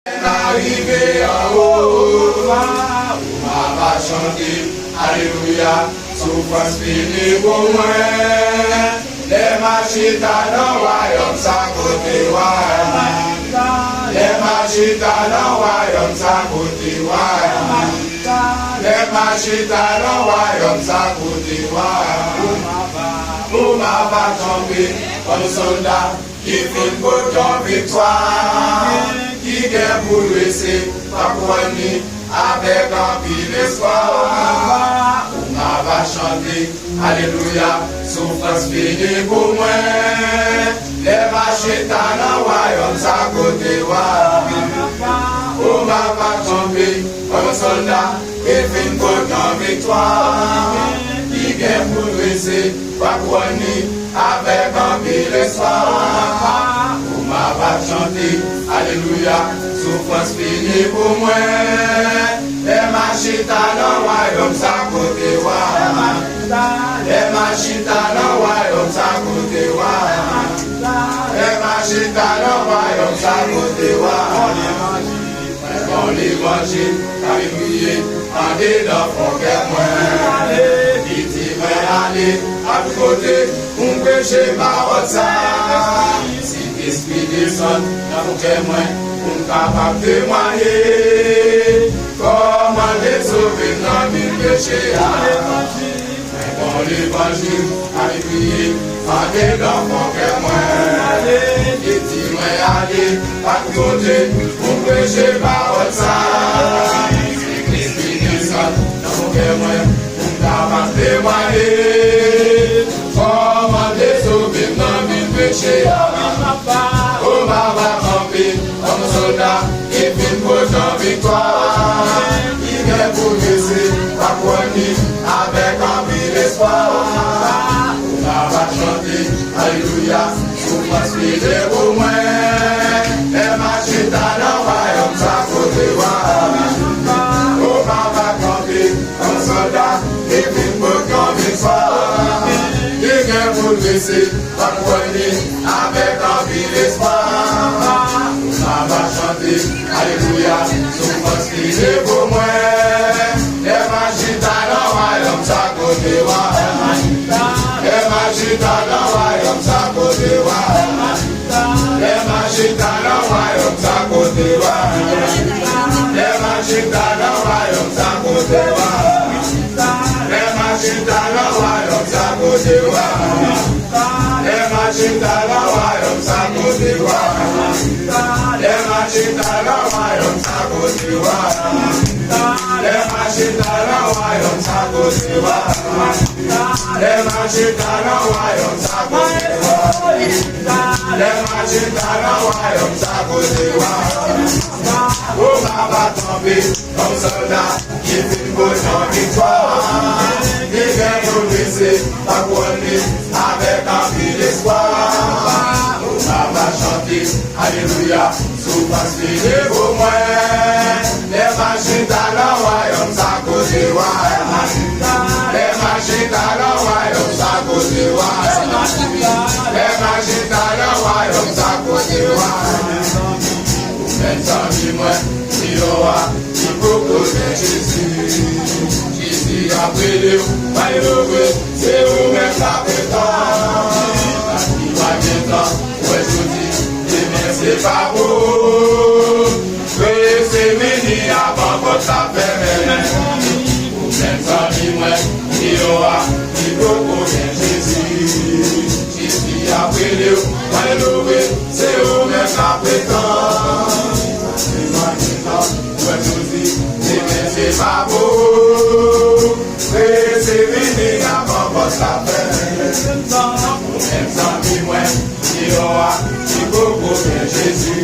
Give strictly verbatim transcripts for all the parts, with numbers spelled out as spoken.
Lè m arive anwo, ou m ava chante, alelouya, soufrans fini pou mwen. Lè m a chita nan wayòm sa kote wa. Lè m a chita nan wayòm sa kote wa. Lè m a chita nan wayòm sa kote wa. Ou m ava kanpe kòm sòlda ki fin pote yon viktwa, ki gen pou drese pa kouwòn li avèk anpil espwa. Ou m ava chante, alelouya, soufrans fini pou mwen. Lè m a chita nan wayòm sa kote wa. Ou m ava kanpe kòm sòlda ki fin pote yon viktwa, ki gen pou drese pa kouwòn li avèk anpil espwa. Ou m ava chante, alelouya, soufrans fini pou mwen. Lè m a chita nan wayòm sa kote wa. Lè m a chita nan wayòm sa kote wa. Lè m a chita nan wayòm sa kote wa. Mwen gon levanjil k ap kriye andedan fon kè mwen. Li di mwen ale a tout kote pou m preche pawòl sa. Si Lespri desann nan fon kè mwen pou m kapab temwaye kòman l te sove m nan vil peche a. Mwen gon levanjil k ap kriye andedan fon kè mwen. Li di mwen ale pa tout kote pou m preche pawòl sa. Lespri desann nan fon kè mwen pou m kapab temwaye kòman l te sove m nan vil peche a. Ou m ava kanpe kòm sòlda ki fin pote yon viktwa, ki gen pou drese pa kouwòn li avèk anpil espwa. Ou m ava chante, alelouya, soufrans fini pou mwen. Lè m a chita nan wayòm sa kote wa. Ou m ava kanpe kòm sòlda ki fin pote yon viktwa, ki gen pou drese pa kouwòn li avèk anpil espwa. Ou m ava chante, alelouya, soufrans fini pou mwen. Lè m a chita nan wayòm sa kote wa. Lè m a chita nan wayòm sa kote wa. Lè m a chita nan wayòm sa kote wa. Lè m a chita nan wayòm sa kote wa. Lè m a chita nan wayòm sa kote wa. Lè m a chita nan wayòm sa kote wa. Lè m a chita nan wayòm sa kote wa. Lè m a chita nan wayòm sa kote wa. Lè m a chita nan wayòm sa kote wa. Lè m a chita nan wayòm sa kote wa. Ou m ava kanpe kòm sòlda ki fin pote yon viktwa, ki gen pou drese pa kouwòn li avèk anpil espwa. Ou m ava chante, alelouya, soufrans fini pou mwen. Lè m a chita nan wayòm sa kote wa. Lè m a chita nan wayòm sa kote wa. Lè m a chita nan wayòm sa kote wa. Ou menm zanmi mwen, deyò a, ki poko jwenn Jezi. Jezi ap rele w, bay love, se ou menm k ap reponn. Li pa gen tan, wè jodi, demen se pa pou ou. Prese vini avan pòt la fèmen. Ou menm zanmi mwen, deyò a, ki poko jwenn Jezi. Jezi ap rele w, bay love, se ou menm k ap reponn. Li pa gen tan, wè jodi, demen se pa pou ou. Prese vini avan pòt la fèmen. Ou menm zanmi mwen, deyò a, ki poko jwenn Jezi.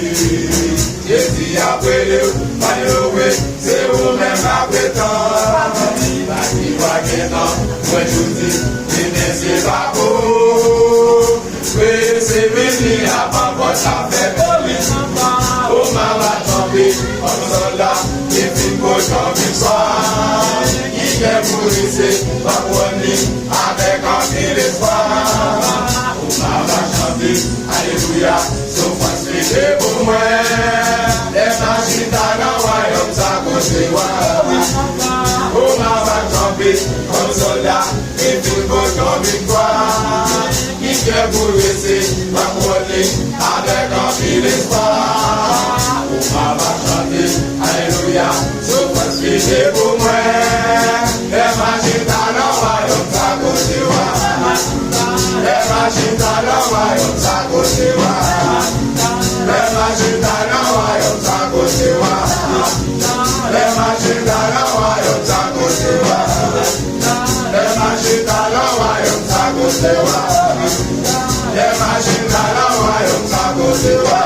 Jezi ap rele w, bay love, se ou menm k ap reponn. Li pa gen tan, wè jodi, demen se pa pou ou. Prese vini avan pòt la fèmen. Ou m ava kanpe kòm sòlda ki fin pote yon viktwa, ki gen pou drese pa kouwòn li avèk anpil espwa. Ou m ava chante, alelouya, soufrans fini pou mwen. Lè m a Ou m ava kanpe kòm sòlda ki fin pote yon viktwa, ki fyè pou l rete, m ap wòl li avèk anpil espwa. Ou m ava chante alelouya, soufrans fini pou mwen. Lè m achte talan wayòm sa kote w a. Lè m achte talan wayòm sa kote w a. Lè m achte talan wayòm sa kote w a. Lè m achte talan wayòm sa kote w a. Lè m achte talan wayòm sa kote w a. Lè m achte talan wayòm sa kote w a.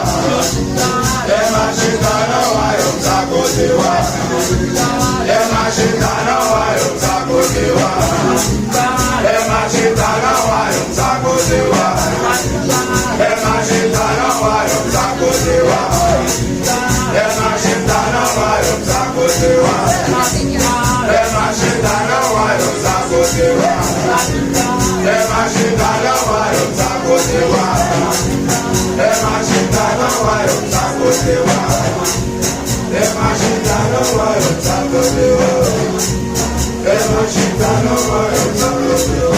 Lè m achte talan wayòm sa kote w a. Lè m achte talan wayòm sa kote w a. Lè m achte talan wayòm sa kote w a. Lè m achte talan wayòm sa kote w a. Lè m achte talan wayòm sa kote w a. Lè m achte talan wayòm sa kote w a. Lè m achte talan wayòm sa kote w a. Lè m achte talan wayòm sa kote w a. Lè m achte talan wayòm sa kote w a. Lè m achte talan wayòm sa kote w a.